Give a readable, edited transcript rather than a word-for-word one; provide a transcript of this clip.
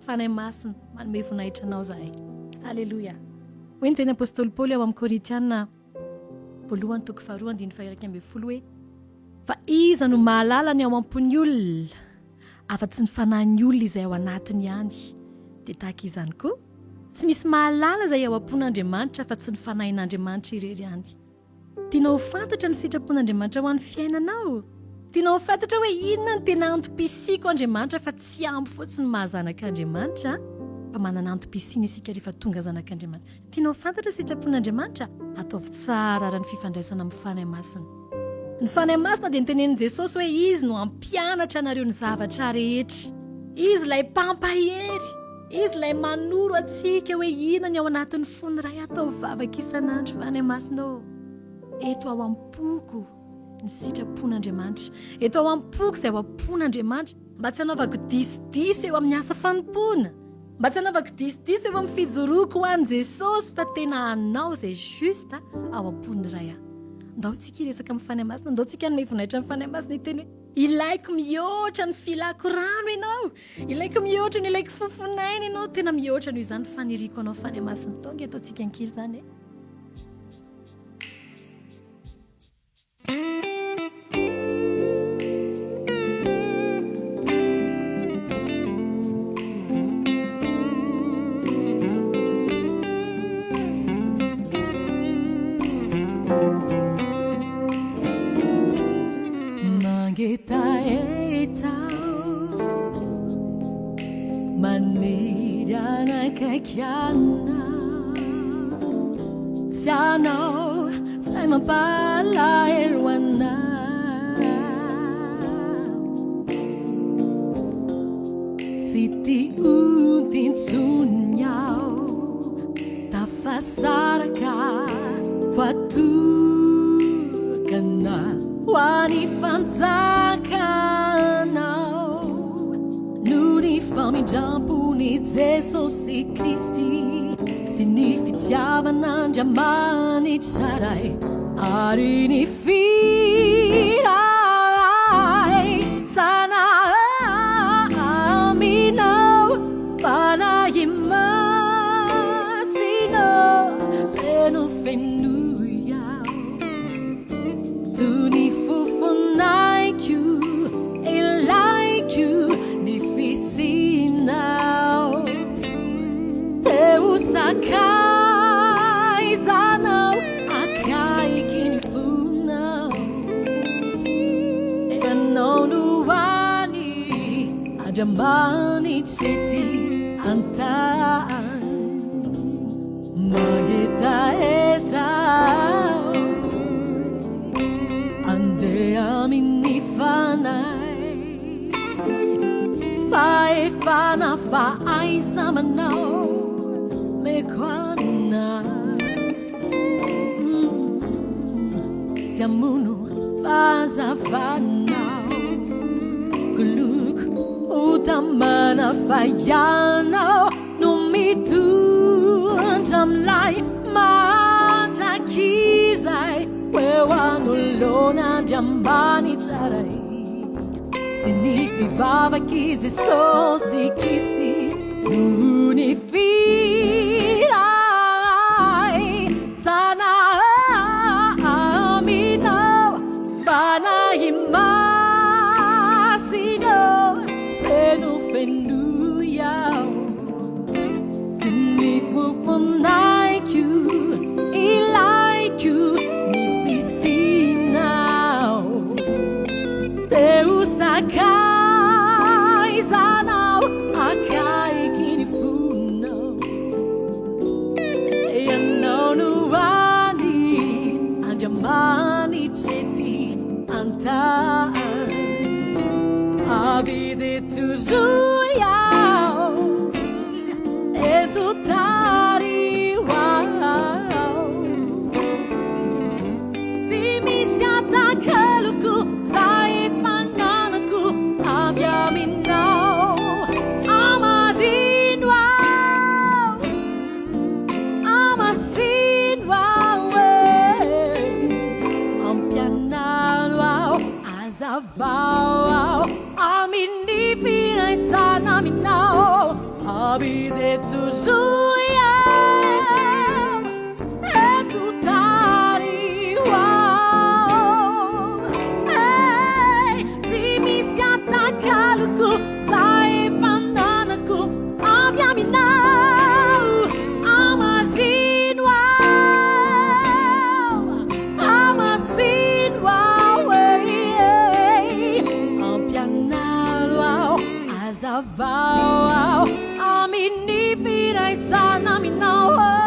Fanahy Masina, manome voninahitra Anao izahay. Aleloia. Hoy ny teny Apostoly Paoly ao amin'ny Korintiana voalohany toko faharoa andininy faha-11 hoe, Fa iza no mahalala ny ao am-pon'ny olona, afa-tsy ny fanahin'ny olona izay ao anatiny ihany? Dia tahaka izany koa, tsy misy mahalala izay ao am-pon'Andriamanitra afa-tsy ny fanahin'Andriamanitra irery ihany. Tianao ho fantatra ny sitrapon'Andriamanitra ho an'ny fiainanao? Tianao ho fantatra hoe inona ny tena antom-pisiako Andriamanitra fa tsy ampy fotsiny ny maha zanak'Andriamanitra fa manana antom-pisiana isika rehefa tonga zanak'Andriamanitra. Tianao ho fantatra ny sitrapon'Andriamanitra? Ataovy tsara ary ny fifandraisana amin'ny Fanahy Masina. Ny Fanahy Masina dia notenenin'i Jesosy hoe Izy no hampianatra anareo ny zavatra rehetra. Izy ilay mpampahery. Izy ilay manoro antsika hoe inona ny ao anatin'ny fon'ny Ray. Ataovy vavaka isan'andro, Fanahy Masina ô, eto ao am-poko ny sitrapon'Andriamanitra. Eto ao am-poko izay ao am-pon'Andriamanitra. Mba tsy hanaovako disodiso eo amin'ny asa fanompoana. Mba tsy hanaovako disodiso eo amin'ny fijoroako ho an'i Jesosy fa tena hanao izay juste ao am-pon'ny Ray aho. Ndao tsika hiresaka amin'ny Fanahy Masina, ndao tsika hanome voninahitra ny Fanahy Masina hiteny hoe ilaiko mihoatra ny filako rano ianao. Ilaiko mihoatra ny ilaiko fofon'aina ianao, tena mihoatra noho izany faniriako anao Fanahy Masina. Tonga eto antsika ankiry izany e. Mangetaheta aho, maniry hanakaiky anao, tsy anao izay mampalahelo anao. Tsy tia ody intsony aho, Tafasaraka voatokana ho an'ny fanjakanao noho ny famindrampon'i Jesosy Kristy sy ny fitiavan'Andriamanitra Ray ary ny firaisana aminao. Fanahy Masina feno fenoy aho Toy ny fofon'aiko ilaiko ny fisianao Te ho sakaizanao akaiky ny fonao Ianao no hany Andriamanitra ety an-tany mangetaheta aho andeha amin'ny fanahy fahefana fahaiza-manao meko anao Tsy hamono fahazavanao Goloko ho tamana fa ianao no mitondra milay mandrakizay ho eo anoloan'Andriamanitra Ray sy ny fivavak'i Jesosy Kristy noho ny firay Sana aminao Fanahy Masina Feno fenoy aho Toy ny fofon'aiko Ilaiko ny fisianao Te ho sakaizanao Akaiky ny fonao Ianao no hany Andriamanitra ety an-tany Avy dia toroy aho Eto tariho aho Tsy misy atakaloko Zay efa ananako Avy aminao Hamarino aho Hamasino aho e Ampianaro aho Azavao aho Amin'ny firaisana aminao. Habiter toujours eto tany hey, tsy misy atakaloko zay efa nanako avy aminao. Amasino aho, amasino aho, hey, ampianaro aho, azavao aho amin'ny firaisana aminao.